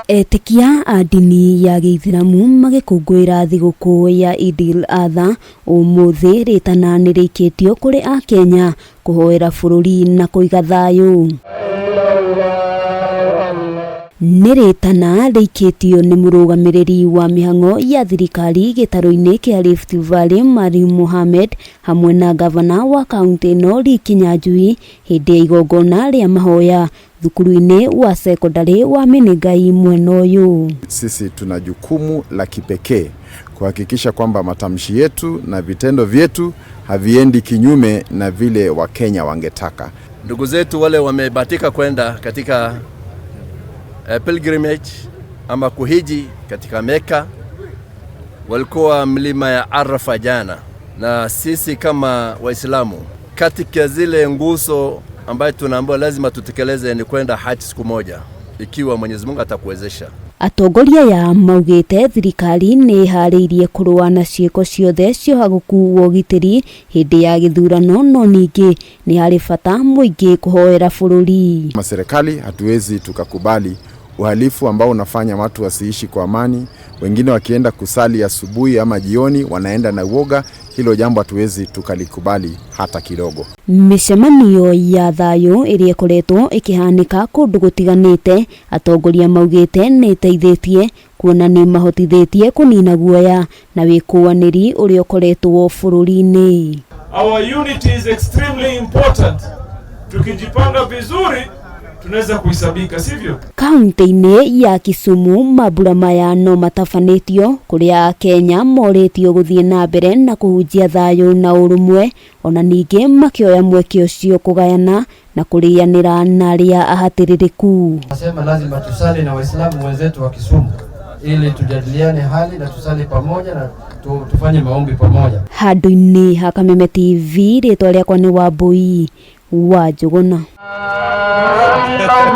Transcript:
Etĩkia a ndini ya gĩithĩramu magĩkũngũĩra thigũkũ ya Eid-ul-Adha ũmũthĩ, rĩtana nĩrĩikĩtio kũrĩ akenya kũhoera bũrũri na kũiga thayũ. Nĩ rĩtana rĩikĩtio nĩ mũrũgamĩrĩri wa mĩhang'o ya thirikari gĩtarũ-inĩ kĩa Rift Valley Mariam Mohamed hamwe na ngavana wa kaũntĩ ĩno Lee Kinyanjui hĩndĩ ya igongona rĩa mahoya thukuru-inĩ wa sekondarĩ wa Menengai mwena ũyũ. Sisi tuna jukumu la kipekee kuhakikisha kwamba matamshi yetu na vitendo vyetu haviendi kinyume na vile Wakenya wangetaka. Ndugu zetu wale wamebahatika kwenda katika pilgrimage ama kuhiji katika Meka, walikuwa mlima ya Arafa jana, na sisi kama Waislamu katika zile nguzo ambayo tunaambiwa lazima tutekeleze ni kwenda haji siku moja, ikiwa Mwenyezi Mungu atakuwezesha. Atongoria aya maugĩte thirikari nĩ ĩharĩirie kũrũa na ciĩko ciothe cia ũhagũku wa ũgitĩri hĩndĩ ya gĩthurano, no ningĩ nĩ harĩ bata mũingĩ kũhoera bũrũri. Kama serikali hatuwezi tukakubali uhalifu ambao unafanya watu wasiishi kwa amani, wengine wakienda kusali asubuhi ama jioni wanaenda na uoga. Hilo jambo hatuwezi tukalikubali hata kidogo. Mĩcemanio ya thayũ ĩrĩa ĩkoretwo ĩkĩhanĩka kũndũ gũtiganĩte, atongoria maugĩte nĩ ĩteithĩtie kuona nĩ mahotithĩtie kũnina guoya na wĩkũanĩri ũrĩa ũkoretwo bũrũri-inĩ. Our unity is extremely important. Tukijipanga vizuri tunaweza kuhesabika, sivyo? Kaunti-inĩ ya Kisumu mambura maya no matabanĩtio kũrĩa akenya morĩtio gũthiĩ na mbere na kũhunjia thayũ na ũrũmwe, ona ningĩ makĩoya mweke ũcio kũgayana na kũrĩanĩra na arĩa ahatĩrĩrĩku. Nasema lazima tusali na Waislamu wenzetu wa Kisumu ili tujadiliane hali na tusali pamoja na tufanye maombi pamoja. Handũ-inĩ ha Kameme TV, rĩtwa rĩakwa nĩ Wambui wa Njũgũna.